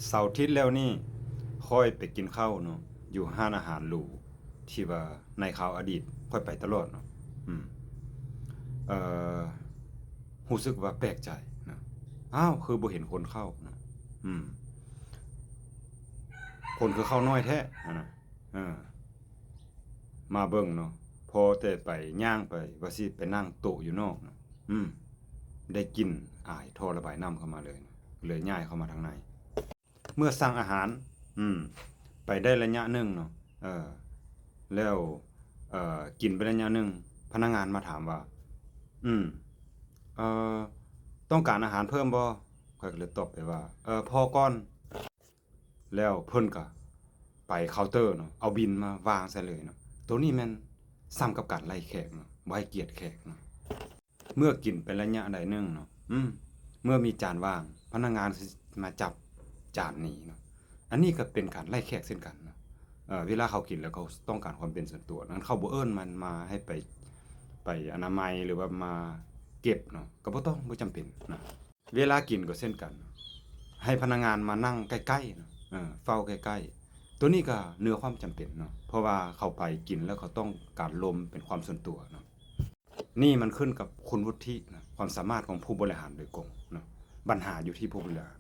ເສົາທິດແລ້ວນີ້ ຂ້ອຍໄປກິນເຂົ້າເນາະ ຢູ່ຮ້ານອາຫານຫຼູ ທີ່ວ່າໃນຄາວອະດີດຂ້ອຍໄປຕະຫຼອດເນາະ. ອືມ ເອີ ຮູ້ສຶກວ່າແປກໃຈເນາະ ອ້າວ ຄືບໍ່ເຫັນຄົນເຂົ້າເນາະ. ອືມ ຄົນຄືເຂົ້າໜ້ອຍແທ້ຫັ້ນນະ. ເອີ ມາເບິ່ງເນາະ ພໍແຕ່ໄປ ຍ່າງໄປ ວ່າຊິໄປນັ່ງໂຕະຢູ່ນອກເນາະ ອືມ ໄດ້ກິ່ນອາຍທໍ່ລະບາຍນ້ຳເຂົ້າມາເລີຍເນາະ ເລີຍຍ້າຍເຂົ້າມາທາງໃນ. ເມື່ອສັ່ງອາຫານ ອືມ ໄປໄດ້ໄລຍະໜຶ່ງເນາະ ເອີ ແລ້ວ ເອີ ກິນໄປໄລຍະໜຶ່ງ ພະນັກງານມາຖາມວ່າ ອືມ ເອີ ຕ້ອງການອາຫານເພີ່ມບໍ່? ຂ້ອຍກໍເລີຍຕອບໄປວ່າ ເອີ ພໍກ່ອນ. ແລ້ວເພິ່ນກໍໄປເຄົາເຕີເນາະ ເອົາບິນມາວາງໃສ່ເລີຍເນາະ. ໂຕນີ້ແມ່ນສ່ຳກັບການໄລ່ແຂກເນາະ ບໍ່ໃຫ້ກຽດແຂກເນາະ. ເມື່ອກິນໄປໄລຍະໃດໜຶ່ງເນາະ ອືມ ເມື່ອມີຈານວ່າງ ພະນັກງານຊິມາຈັບຈານໜີເນາະ. ອັນນີ້ກໍເປັນການໄລ່ແຂກເຊັ່ນກັນເນາະ. ເອີ ເວລາເຂົາກິນແລ້ວ ເຂົາຕ້ອງການຄວາມເປັນສ່ວນຕົວ ນັ້ນເຂົາບໍ່ເອີ້ນມັນມາໃຫ້ໄປ ໄປອະນາໄມ ຫຼືວ່າມາເກັບເນາະ ກໍບໍ່ຕ້ອງ ບໍ່ຈຳເປັນນະ. ເວລາກິນກໍເຊັ່ນກັນ ໃຫ້ພະນັກງານມານັ່ງໃກ້ໆເນາະ ເຝົ້າໃກ້ໆ. ໂຕນີ້ກໍເໜືອຄວາມຈຳເປັນເນາະ ເພາະວ່າເຂົ້າໄປກິນແລ້ວເຂົາຕ້ອງການລົມເປັນຄວາມສ່ວນຕົວເນາະ. ນີ້ມັນຂຶ້ນກັບຄຸນວຸດທິເນາະ ຄວາມສາມາດຂອງຜູ້ບໍລິຫານໂດຍກົງເນາະ. ບັນຫາຢູ່ທີ່ຜູ້ບໍລິຫານ.